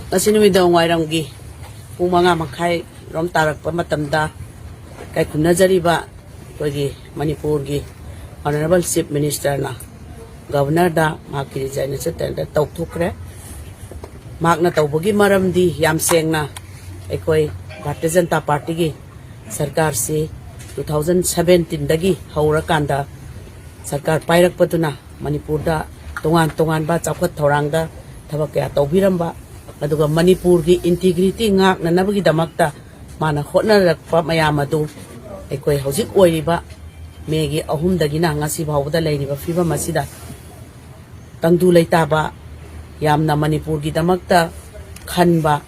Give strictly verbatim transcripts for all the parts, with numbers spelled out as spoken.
ꯉꯁꯤ ꯅꯨꯃꯤꯗꯥꯡ ꯋꯥꯏꯔꯝꯒꯤ ꯄꯨꯡ ꯃꯉꯥ ꯃꯈꯥꯏ ꯔꯣꯝ ꯇꯥꯔꯛꯄ ꯃꯇꯝꯗ ꯀꯥꯏꯈꯨꯝꯅꯖꯔꯤꯕ ꯑꯩꯈꯣꯏꯒꯤ ꯃꯅꯤꯄꯨꯔꯒꯤ Honourable Chief Minister ꯅ Governor ꯗ ꯃꯍꯥꯛꯀꯤ resignation tender ꯇꯧꯊꯣꯛꯈ꯭ꯔꯦ꯫ ꯃꯍꯥꯛꯅ ꯇꯧꯕꯒꯤ ꯃꯔꯝꯗꯤ ꯌꯥꯝ ꯁꯦꯡꯅ ꯑꯩꯈꯣꯏ ꯚꯥꯔꯇꯤꯌ ꯖꯅꯇꯥ ꯄꯥꯔꯇꯤꯒꯤ ꯁꯔꯀꯥꯔꯁꯤ two thousand seventeen ꯗꯒꯤ ꯍꯧꯔꯀꯥꯟꯗ ꯁꯔꯀꯥꯔ ꯄꯥꯏꯔꯛꯄꯗꯨꯅ ꯃꯅꯤꯄꯨꯔꯗ ꯇꯣꯉꯥꯟ ꯇꯣꯉꯥꯟꯕ ꯆꯥꯎꯈꯠ ꯊꯧꯔꯥꯡꯗ ꯊꯕꯛ ꯀꯌꯥ ꯇꯧꯕꯤꯔꯝꯕ, ꯑꯗꯨꯒ ꯃꯅꯤꯄꯨꯔꯒꯤ integrity ꯉꯥꯛꯅꯅꯕꯒꯤꯗꯃꯛꯇ ꯃꯥꯅ ꯍꯣꯠꯅꯔꯛꯄ ꯃꯌꯥꯝ ꯑꯗꯨ ꯑꯩꯈꯣꯏ ꯍꯧꯖꯤꯛ ꯑꯣꯏꯔꯤꯕ ꯃꯦꯒꯤ ꯑꯍꯨꯝꯗꯒꯤꯅ ꯉꯁꯤ ꯐꯥꯎꯕꯗ ꯂꯩꯔꯤꯕ ꯐꯤꯕꯝ ꯑꯁꯤꯗ ꯇꯪꯗꯨ ꯂꯩꯇꯥꯕ, ꯌꯥꯝꯅ ꯃꯅꯤꯄꯨꯔꯒꯤꯗꯃꯛꯇ ꯈꯟꯕ,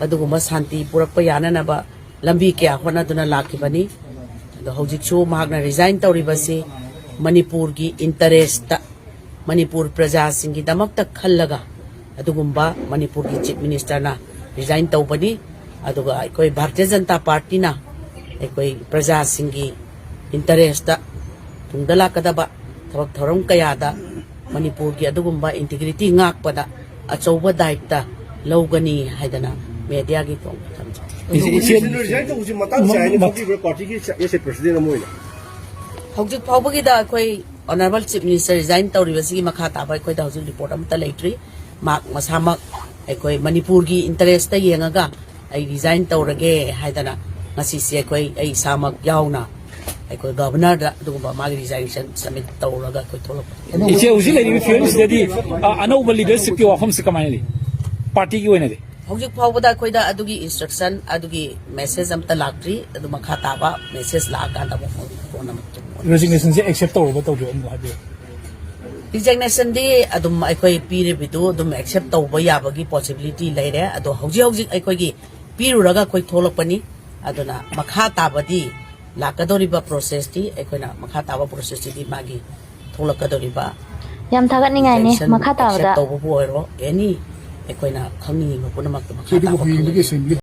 ꯑꯗꯨꯒꯨꯝꯕ ꯁꯥꯟꯇꯤ ꯄꯨꯔꯛꯄ ꯌꯥꯅꯅꯕ ꯂꯝꯕꯤ ꯀꯌꯥ ꯍꯣꯠꯅꯗꯨꯅ ꯂꯥꯛꯈꯤꯕꯅꯤ꯫ ꯑꯗꯣ ꯍꯧꯖꯤꯛꯁꯨ ꯃꯍꯥꯛꯅ resign ꯇꯧꯔꯤꯕꯁꯤ ꯃꯅꯤꯄꯨꯔꯒꯤ interest, ꯃꯅꯤꯄꯨꯔ ꯄ꯭ꯔꯖꯥꯁꯤꯡꯒꯤꯗꯃꯛꯇ ꯈꯜꯂꯒ ꯑꯗꯨꯒꯨꯝꯕ ꯃꯅꯤꯄꯨꯔꯒꯤ Chief Minister ꯅ resign ꯇꯧꯕꯅꯤ꯫ ꯑꯗꯨꯒ ꯑꯩꯈꯣꯏ ꯚꯥꯔꯇꯤꯌ ꯖꯅꯇꯥ ꯄꯥꯔꯇꯤꯅ ꯑꯩꯈꯣꯏ ꯄ꯭ꯔꯖꯥꯁꯤꯡꯒꯤ interest ꯇ ꯇꯨꯡꯗ ꯂꯥꯛꯀꯗꯕ ꯊꯕꯛ ꯊꯧꯔꯝ ꯀꯌꯥꯗ ꯃꯅꯤꯄꯨꯔꯒꯤ ꯑꯗꯨꯒꯨꯝꯕ integrity ꯉꯥꯛꯄꯗ ꯑꯆꯧꯕ ꯗꯥꯌꯤꯠꯇ ꯂꯧꯒꯅꯤ ꯍꯥꯏꯗꯅ media ꯒꯤ ꯊꯣꯡꯗ ꯊꯝꯖꯩ꯫ ꯏꯆꯦ, ꯏꯆꯦ, resign ꯇꯧꯕꯁꯤ ꯃꯇꯥꯡ ꯆꯥꯏ ꯍꯥꯏꯅ ꯊꯣꯛꯈꯤꯕ꯭ꯔꯥ ꯄꯥꯔꯇꯤꯒꯤ as a president ꯑꯃ ꯑꯣꯏꯅ? ꯍꯧꯖꯤꯛ ꯐꯥꯎꯕꯒꯤꯗ ꯑꯩꯈꯣꯏ Honourable Chief Minister resign ꯇꯧꯔꯤꯕꯁꯤꯒꯤ ꯃꯈꯥ ꯇꯥꯕ ꯑꯩꯈꯣꯏꯗ ꯍꯧꯖꯤꯛ report ꯑꯃꯠꯇ ꯂꯩꯇ꯭ꯔꯤ꯫ ꯃꯍꯥꯛ ꯃꯁꯥꯃꯛ ꯑꯩꯈꯣꯏ ꯃꯅꯤꯄꯨꯔꯒꯤ interest ꯇ ꯌꯦꯡꯉꯒ ꯑꯩ resign ꯇꯧꯔꯒꯦ ꯍꯥꯏꯗꯅ ꯉꯁꯤꯁꯦ ꯑꯩꯈꯣꯏ, ꯑꯩ ꯏꯁꯥꯃꯛ ꯌꯥꯎꯅ ꯑꯩꯈꯣꯏ Governor ꯗ ꯑꯗꯨꯒꯨꯝꯕ ꯃꯥꯒꯤ resignation submit ꯇꯧꯔꯒ ꯑꯩꯈꯣꯏ ꯊꯣꯛꯂꯛꯄꯅꯤ꯫ ꯏꯆꯦ, ꯍꯧꯖꯤꯛ ꯂꯩꯔꯤꯕ field ꯁꯤꯗꯗꯤ, ꯑ, ꯑꯅꯧꯕ leadership ꯀꯤ ꯋꯥꯐꯝꯁꯤ ꯀꯃꯥꯏꯅ ꯂꯩ? ꯄꯥꯔꯇꯤꯒꯤ ꯑꯣꯏꯅꯗꯤ? ꯍꯧꯖꯤꯛ ꯐꯥꯎꯕꯗ ꯑꯩꯈꯣꯏꯗ ꯑꯗꯨꯒꯤ instruction, ꯑꯗꯨꯒꯤ message ꯑꯝꯇ ꯂꯥꯛꯇ꯭ꯔꯤ꯫ ꯑꯗꯨ ꯃꯈꯥ ꯇꯥꯕ message ꯂꯥꯛꯑꯀꯥꯟꯗ ꯑꯃꯨꯛ ꯐꯣꯟ ꯑꯃꯨꯛ ꯇꯧꯔꯛꯑꯣ꯫ Resignation ꯁꯦ accept ꯇꯧꯔꯕ ꯇꯧꯗ꯭ꯔꯤꯕ ꯑꯃꯨꯛ ꯍꯥꯏꯕꯤꯌꯨ꯫ Resignation ꯗꯤ ꯑꯗꯨꯝ ꯑꯩꯈꯣꯏ ꯄꯤꯔꯤꯕꯗꯨ ꯑꯗꯨꯝ accept ꯇꯧꯕ ꯌꯥꯕꯒꯤ possibility ꯂꯩꯔꯦ꯫ ꯑꯗꯣ ꯍꯧꯖꯤꯛ ꯍꯧꯖꯤꯛ ꯑꯩꯈꯣꯏꯒꯤ ꯄꯤꯔꯨꯔꯒ ꯑꯩꯈꯣꯏ ꯊꯣꯛꯂꯛꯄꯅꯤ꯫ ꯑꯗꯨꯅ ꯃꯈꯥ ꯇꯥꯕꯗꯤ ꯂꯥꯛꯀꯗꯧꯔꯤꯕ process ꯇꯤ ꯑꯩꯈꯣꯏꯅ ꯃꯈꯥ ꯇꯥꯕ process ꯁꯤꯗꯤ ꯃꯥꯒꯤ ꯊꯣꯛꯂꯛꯀꯗꯧꯔꯤꯕ ꯌꯥꯝ ꯊꯥꯒꯠꯅꯤꯡꯉꯥꯏꯅꯤ꯫ resignation ꯃꯈꯥ ꯇꯥꯕꯗ accept ꯇꯧꯕꯕꯨ ꯑꯣꯏꯔꯣ, any ꯑꯩꯈꯣꯏꯅ ꯈꯪꯅꯤꯡꯉꯤꯕ ꯄꯨꯝꯅꯃꯛꯇꯣ ꯃꯈꯥ ꯁꯤꯗꯤ ꯇꯥꯕ ꯍꯌꯦꯡꯗꯒꯤ ꯈꯪꯅꯤꯡꯉꯤ꯫ assembly